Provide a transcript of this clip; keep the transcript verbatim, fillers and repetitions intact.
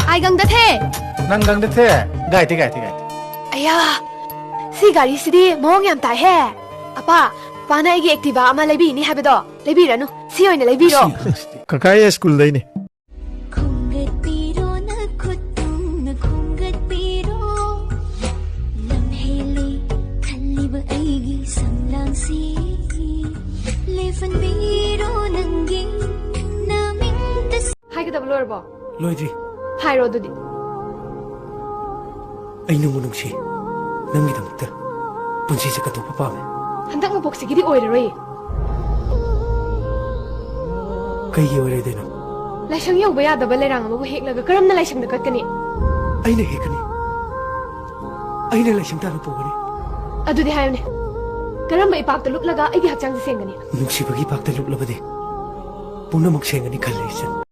ꯑꯩ ꯒꯪꯗꯊꯦ꯫ ꯅꯪ ꯒꯪꯗꯊꯦ? ꯒꯥꯏꯗꯦ, ꯒꯥꯏꯗꯦ, ꯒꯥꯏꯗꯦ꯫ ꯑꯌꯥ, ꯁꯤ ꯒꯥꯔꯤꯁꯤꯗꯤ ꯃꯑꯣꯡ ꯌꯥꯝ ꯇꯥꯏꯍꯦ꯫ ꯑꯄꯥ, ꯄꯥꯅ ꯑꯩꯒꯤ Activa ꯑꯃ ꯂꯩꯕꯤꯅꯤ ꯍꯥꯏꯕꯗꯣ ꯂꯩꯕꯤꯔꯅꯨ, ꯁꯤ ꯑꯣꯏꯅ ꯂꯩꯕꯤꯔꯣ꯫ ꯀꯀꯥ, ꯑꯩ ꯁ꯭ꯀꯨꯜꯗꯩꯅꯦ꯫ ꯈꯣꯝꯒꯠꯄꯤꯔꯣ ꯅꯈꯨꯠꯇꯨꯅ ꯈꯣꯝꯒꯠꯄꯤꯔꯣ꯫ ꯂꯝꯍꯦꯜꯂꯤ ꯈꯜꯂꯤꯕ ꯑꯩꯒꯤ ꯁꯝꯂꯥꯡꯁꯤ ꯂꯦꯞꯍꯟꯕꯤꯔꯣ ꯅꯪꯒꯤ ꯅꯃꯤꯡꯗ꯫ ꯍꯥꯏꯒꯗꯕ ꯂꯣꯏꯔꯕꯣ? ꯂꯣꯏꯗ꯭ꯔꯤ꯫ ꯍꯥꯏꯔꯣ ꯑꯗꯨꯗꯤ꯫ ꯑꯩ ꯅꯪꯕꯨ ꯅꯨꯡꯁꯤ꯫ ꯅꯪꯒꯤꯗꯃꯛꯇ ꯄꯨꯟꯁꯤꯁꯦ ꯀꯠꯊꯣꯛꯄ ꯄꯥꯝꯃꯦ꯫ ꯍꯟꯗꯛ ꯃꯄꯣꯛꯁꯤꯒꯤꯗꯤ ꯑꯣꯏꯔꯔꯣꯏꯌꯦ꯫ ꯀꯩꯒꯤ ꯑꯣꯏꯔꯣꯏꯗꯣꯏꯅꯣ? ꯂꯥꯏꯁꯪ ꯌꯧꯕ ꯌꯥꯗꯕ ꯂꯩꯔꯥꯡ ꯑꯃꯕꯨ ꯍꯦꯛꯂꯒ ꯀꯔꯝꯅ ꯂꯥꯏꯁꯪꯗ ꯀꯠꯀꯅꯤ? ꯑꯩꯅ ꯍꯦꯛꯀꯅꯤ꯫ ꯑꯩꯅ ꯂꯥꯏꯁꯪ ꯇꯥꯟꯅ ꯄꯨꯒꯅꯤ꯫ ꯑꯗꯨꯗꯤ ꯍꯥꯏꯌꯨꯅꯦ, ꯀꯔꯝꯕ ꯏꯄꯥꯛꯇ ꯂꯨꯞꯂꯒ ꯑꯩꯒꯤ ꯍꯛꯆꯥꯡꯁꯦ ꯁꯦꯡꯒꯅꯤ? ꯅꯨꯡꯁꯤꯕꯒꯤ ꯏꯄꯥꯛꯇ ꯂꯨꯞꯂꯕꯗꯤ ꯄꯨꯝꯅꯃꯛ ꯁꯦꯡꯒꯅꯤ ꯈꯜꯂꯤ, ꯏꯆꯟ꯫